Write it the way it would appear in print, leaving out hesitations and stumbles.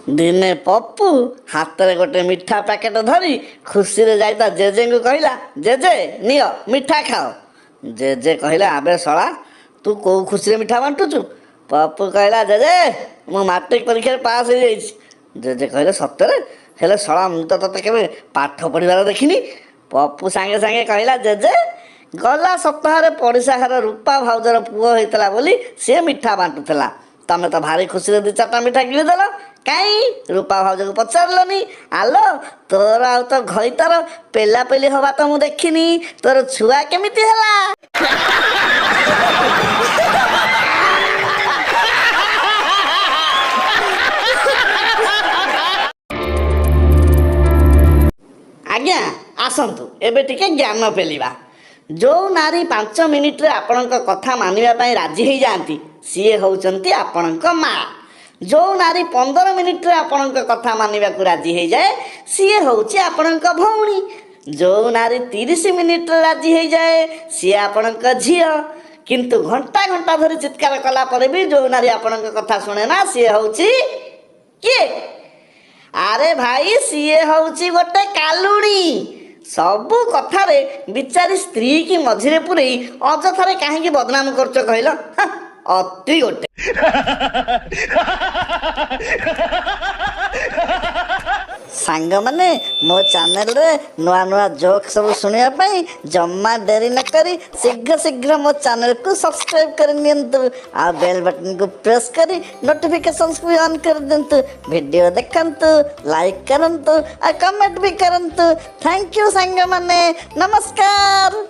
ଦିନେ ପପୁ ହାତରେ ଗୋଟେ ମିଠା ପ୍ୟାକେଟ ଧରି ଖୁସିରେ ଯାଇ ତା ଜେଜେଙ୍କୁ କହିଲା, "ଜେଜେ, ନିଅ, ମିଠା ଖାଅ।" ଜେଜେ କହିଲେ, "ଆବେ ଶଳା, ତୁ କୋଉ ଖୁସିରେ ମିଠା ବାଣ୍ଟୁଛୁ?" ପପୁ କହିଲା, "ଜେଜେ, ମୁଁ ମାଟ୍ରିକ ପରୀକ୍ଷାରେ ପାସ୍ ହେଇଯାଇଛି।" ଜେଜେ କହିଲେ, "ସତରେ? ହେଲେ ଶଳା, ମୁଁ ତ ତତେ କେବେ ପାଠ ପଢ଼ିବାର ଦେଖିନି।" ପପୁ ସାଙ୍ଗେ ସାଙ୍ଗେ କହିଲା, "ଜେଜେ, ଗଲା ସପ୍ତାହରେ ପଡ଼ିଶା ଘର ରୂପା ଭାଉଜର ପୁଅ ହେଇଥିଲା ବୋଲି ସିଏ ମିଠା ବାଣ୍ଟୁଥିଲା। ତମେ ତ ଭାରି ଖୁସିରେ ଦି ଚାରିଟା ମିଠା ଗିଳିଦେଲ। କାଇଁ ରୂପା ଭାଉଜକୁ ପଚାରିଲନି? ଆଲୋ, ତୋର ଆଉ ତୋ ଘଇତାର ପେଲାପେଲି ହବା ତ ମୁଁ ଦେଖିନି, ତୋର ଛୁଆ କେମିତି ହେଲା?" ଆଜ୍ଞା, ଆସନ୍ତୁ, ଏବେ ଟିକେ ଜ୍ଞାନ ପେଲିବା। ଯେଉଁ ନାରୀ 5 ମିନିଟରେ ଆପଣଙ୍କ କଥା ମାନିବା ପାଇଁ ରାଜି ହେଇଯାଆନ୍ତି, ସିଏ ହେଉଛନ୍ତି ଆପଣଙ୍କ ମା। ଯେଉଁ ନାରୀ 15 ମିନିଟରେ ଆପଣଙ୍କ କଥା ମାନିବାକୁ ରାଜି ହେଇଯାଏ, ସିଏ ହେଉଛି ଆପଣଙ୍କ ଭଉଣୀ। ଯେଉଁ ନାରୀ 30 ମିନିଟରେ ରାଜି ହେଇଯାଏ, ସିଏ ଆପଣଙ୍କ ଝିଅ। କିନ୍ତୁ ଘଣ୍ଟା ଘଣ୍ଟା ଧରି ଚିତ୍କାର କଲା ପରେ ବି ଯେଉଁ ନାରୀ ଆପଣଙ୍କ କଥା ଶୁଣେ ନା, ସିଏ ହେଉଛି କିଏ? ଆରେ ଭାଇ, ସିଏ ହଉଛି ଗୋଟେ କାଲୁଣି। ସବୁ କଥାରେ ବିଚାରୀ ସ୍ତ୍ରୀ କି ମଝିରେ ପୁରେଇ ଅଯଥାରେ କାହିଁକି ବଦନାମ କରୁଛ କହିଲ? ହାଁ, ଅତି ଗୋଟେ। ସାଙ୍ଗମାନେ, ମୋ ଚ୍ୟାନେଲରେ ନୂଆ ନୂଆ ଜୋକ୍ ସବୁ ଶୁଣିବା ପାଇଁ ଜମା ଡେରି ନ କରି ଶୀଘ୍ର ଶୀଘ୍ର ମୋ ଚ୍ୟାନେଲକୁ ସବସ୍କ୍ରାଇବ୍ କରି ନିଅନ୍ତୁ ଆଉ ବେଲ୍ ବଟନକୁ ପ୍ରେସ୍ କରି ନୋଟିଫିକେସନ୍ସକୁ ବି ଅନ୍ କରିଦିଅନ୍ତୁ। ଭିଡ଼ିଓ ଦେଖନ୍ତୁ, ଲାଇକ୍ କରନ୍ତୁ ଆଉ କମେଣ୍ଟ ବି କରନ୍ତୁ। Thank you ସାଙ୍ଗମାନେ, ନମସ୍କାର।